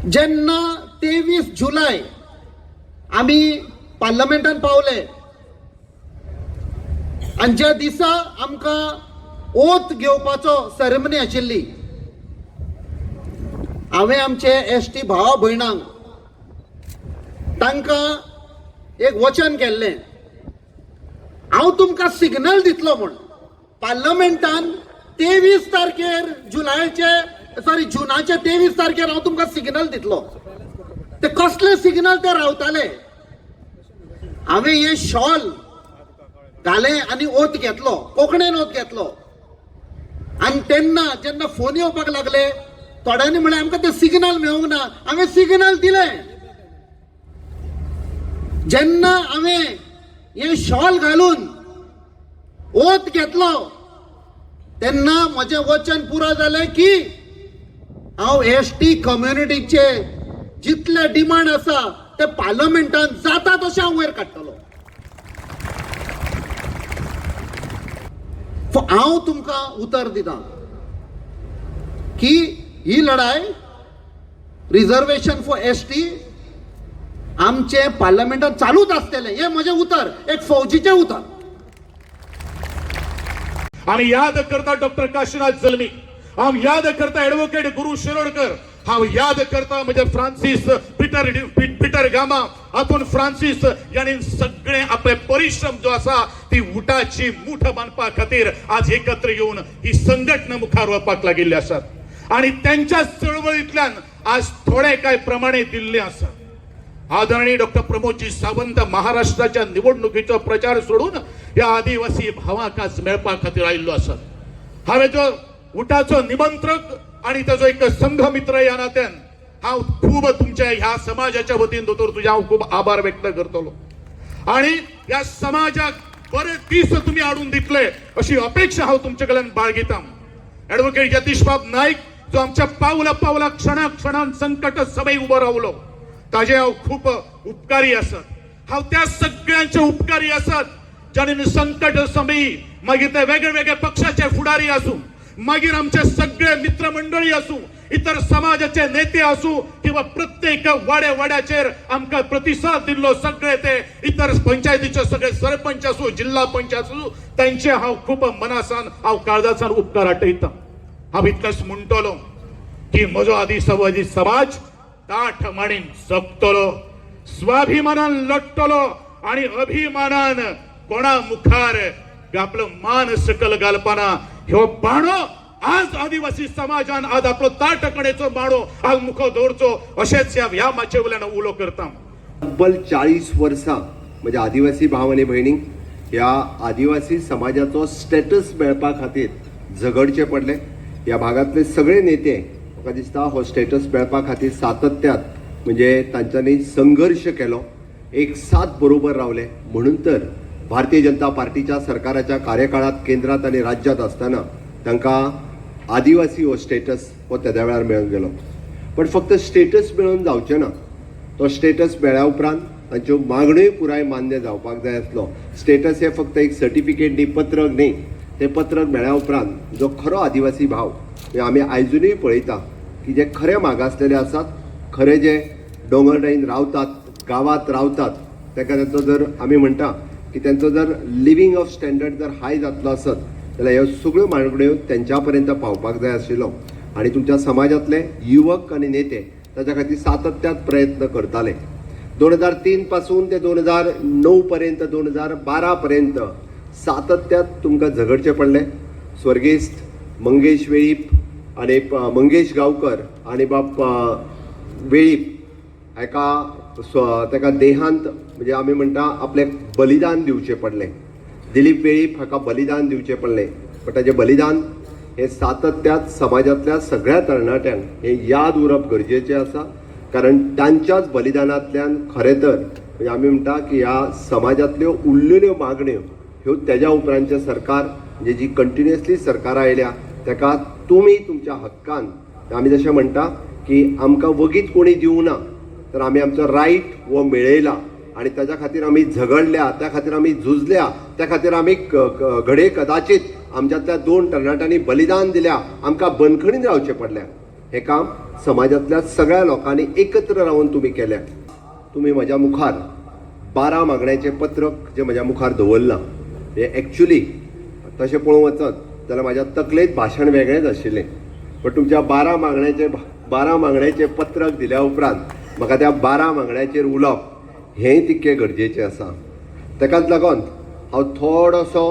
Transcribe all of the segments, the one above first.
जेन्ना 23 जुलय आमी पार्लमेंटान पावले आनी ज्या दिसा आमकां ओथ घेवपाचो सेरेमनी आशिल्ली, हांवें आमचे एस टी भावा भयणांक तांकां एक वचन केल्लें, हांव तुमकां सिग्नल दितलो म्हूण. पार्लमेंटान 23 तारखेर जुलयाचे सॉरी जुनाचे 23 तारखेर हांव तुमकां सिग्नल दितलो. ते कसले सिग्नल ते रावताले. हांवें हें शॉल घालें आनी ओत घेतलो, कोंकणीन ओत घेतलो. आनी तेन्ना जेन्ना फोन येवपाक लागले थोड्यांनी म्हणलें आमकां तें सिग्नल मेळूंक ना. हांवें सिग्नल दिलें. जेन्ना हांवें हें शॉल घालून ओत घेतलो तेन्ना म्हजें वचन पुरो जालें की हांव एस टी कम्युनिटीचे जितले डिमांड आसा ते पार्लमेंटान जाता तशें हांव वयर काडटलो. हांव तुमकां उतर दिता की ही लढाय रिजर्वेशन फॉर एस टी आमचे पार्लमेंटान चालूच आसतलें. हें म्हजें उतर, एक फौजीचें उतर. आमी याद करता डॉक्टर काशीनाथ जल्मी, हांव याद करता एडवोकेट गुरू शिरोडकर, हांव याद करता म्हणजे फ्रांसीस पिटर पिटर गामा, हातून फ्रांसीस याणी सगळे आपले परिश्रम जो आसा ती उटाची मूठ बांदपा खातीर आज एकत्र येवन ही संघटना मुखार वचपाक लागिल्ली आसात आनी त्यांच्या चळवळींतल्यान आज थोडे काय प्रमाणे दिल्ले आसा. आदरणीय डॉक्टर प्रमोदजी सावंत महाराष्ट्राच्या निवडणुकीचो प्रचार सोडून ह्या आदिवासी भावाक आज मेळपा खातीर आयिल्लो आसा. हांवें जो उटाचो निमंत्रक आनी ताजो एक संघमित्र ह्या नात्यान हांव खूब तुमच्या ह्या समाजाच्या वतीन दोतोर तुजे हांव खूब आभार व्यक्त करतलो आनी ह्या समाजाक बरे दीस तुमी हाडून दितले अशी अपेक्षा हांव तुमचे कडल्यान बाळगितां. ऍडव्होकेट यतीश बाब नायक जो आमच्या पावला पावला क्षणा क्षणान संकट समय उबो रावलो ताजे हांव खूब उपकारी आसत. हांव त्या सगळ्यांचे उपकारी आसत ज्याने संकट समय मागीर ते वेगळे वेगळे पक्षाचे फुडारी आसूं, मागीर आमचे सगळे मित्रमंडळी आसूं, इतर समाजाचे नेते आसूं किंवा प्रत्येक वाड्या वाड्याचेर आमकां प्रतिसाद दिल्लो सगळे ते इतर पंचायतीचे सगळे सरपंच आसूं, जिल्हा पंचायत आसूं, तांचे हांव खूब मनासान हांव काळजासान उपकार आठयतां. हांव इतलेंच म्हणटलो की म्हजो आदिवासी समाज ताठ माणीन जगतलो, स्वाभिमानान लढटलो आणि अभिमानान कोणा मुखार आपलो मान सकल घालपाना. ह्यो बाणो आज आदिवासी समाजान आज आपलो ताटकणेचो बाणो आज मुखार दवरचो अशेंच ह्या ह्या माचये वयल्यान उलो करता. तब्बल 40 वर्सां म्हणजे आदिवासी भाव आनी भयणींक ह्या आदिवासी समाजाचो स्टेटस मेळपा खातीर झगडचें पडलें. ह्या भागांतले सगळे नेते म्हाका दिसता हो स्टेटस मेळपा खातीर सातत्यात म्हणजे तांच्यांनी संघर्श केलो, एक साथ बरोबर रावले. म्हणून तर भारतीय जनता पार्टीच्या सरकाराच्या कार्यकाळात केंद्रात आनी राज्यात आसतना तांकां आदिवासी हो स्टेटस हो तेद्या वेळार मेळून गेलो. पण फक्त स्टेटस मेळून जावचें ना, तो स्टेटस मेळ्ळ्या उपरांत तांच्यो मागण्योय पुराय मान्य जावपाक जाय आसलो. स्टेटस हे फक्त एक सर्टिफिकेट न्ही, पत्रक न्ही. तें पत्रक मेळ्ळ्या उपरांत जो खरो आदिवासी भाव म्हणजे आमी आयजूनय पळयता की जे खरे मागासलेले आसात, खरे जे दोंगरडाईन रावतात, गांवांत रावतात, ताका तांचो जर आमी म्हणटा की तांचो जर लिवींग ऑफ स्टँडर्ड जर हाय जातलो आसत जाल्यार ह्यो सगळ्यो मागण्यो तेंच्या पर्यंत पावपाक जाय आशिल्लो. आनी तुमच्या समाजांतले युवक आनी नेते ताच्या खातीर सातत्यात प्रयत्न करताले. 2003 पासून ते 2009 पर्यंत, 2012 पर्यंत सातत्यात तुमकां झगडचें पडलें. स्वर्गेस्त मंगेश वेळीप आनी मंगेश गांवकर आनी बाब वेळीप हाका ताका देहांत म्हणजे आमी म्हणटा आपलें बलिदान दिवचें पडलें. दिलीप वेळीप हाका बलिदान दिवचें पडलें. पण ताजें बलिदान हें सातत्यात समाजांतल्या सगळ्या तरणाट्यांक हें याद उरप गरजेचें आसा, कारण तांच्याच बलिदानांतल्यान खरें तर म्हणजे आमी म्हणटा की ह्या समाजांतल्यो उरलेल्यो मागण्यो ह्यो तेज्या उपरांतचें सरकार म्हणजे जी कंटिन्युअसली सरकारां आयल्या ताका तुमी तुमच्या हक्कान आमी जशें म्हणटा की आमकां वगीत कोणी दिवना तर आमी आमचो रायट हो मेळयला आनी ताच्या खातीर आमी झगडल्या, त्या खातीर आमी झुजल्या, त्या खातीर आमी घडये कदाचित आमच्यांतल्या 2 तरणाट्यांनी बलिदान दिल्या, आमकां बंदखणीन रावचें पडलें. हें काम समाजांतल्या सगळ्या लोकांनी एकत्र रावन तुमी केल्या. तुमी म्हज्या मुखार 12 मागण्याचें पत्रक जें म्हज्या मुखार दवरलां, हें एक्चुली तशें पळोवंक वचत जाल्यार म्हाज्या तकलेंत भाशण वेगळेंच आशिल्लें, बट तुमच्या 12 मागण्याचें पत्रक दिल्या उपरांत म्हाका त्या 12 मागण्याचेर उलोवप हेंय तितकें गरजेचें आसा. ताकाच लागून हांव थोडोसो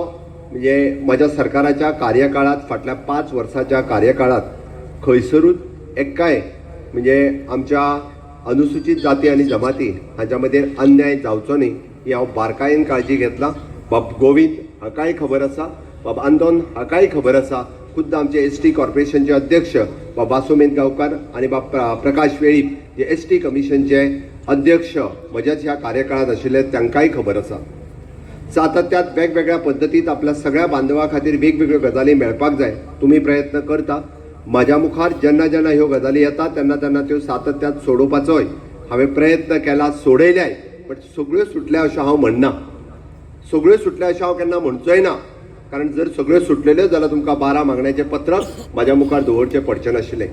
म्हणजे म्हज्या सरकाराच्या कार्यकाळांत, फाटल्या 5 वर्साच्या कार्यकाळांत खंयसरूच एकाय म्हणजे आमच्या अनुसूचित जाती आनी जमाती हांच्या मदीं अन्याय जावचो न्ही ही हांव बारकायेन काळजी घेतला. बाब गोविंद हाकाय खबर आसा, बाब आंदोन हाकाय खबर आसा, खुद्द आमचे एस टी कॉर्पोरेशनचे अध्यक्ष बाब वासुमेध गांवकार आनी बाब प्रकाश वेळीप जे एस टी कमिशनचे अध्यक्ष म्हज्याच ह्या कार्यकाळांत आशिल्ले तांकांय खबर आसा. सातत्यात वेगवेगळ्या पद्दतीत आपल्या सगळ्या बांधवा खातीर वेगवेगळ्यो गजाली मेळपाक जाय. तुमी प्रयत्न करता. म्हाज्या मुखार जेन्ना जेन्ना ह्यो गजाली येता तेन्ना तेन्ना त्यो सातत्यात सोडोवपाचोय हांवें प्रयत्न केला, सोडयल्याय, बट सगळ्यो सुटल्या अशें हांव म्हणना. सगळ्यो सुटल्या अशें हांव केन्ना म्हणचोय ना, कारण जर सगळ्यो सुटलेल्यो जाल्यार तुमकां 12 मागण्याचें पत्रक म्हाज्या मुखार दवरचें पडचें नाशिल्लें.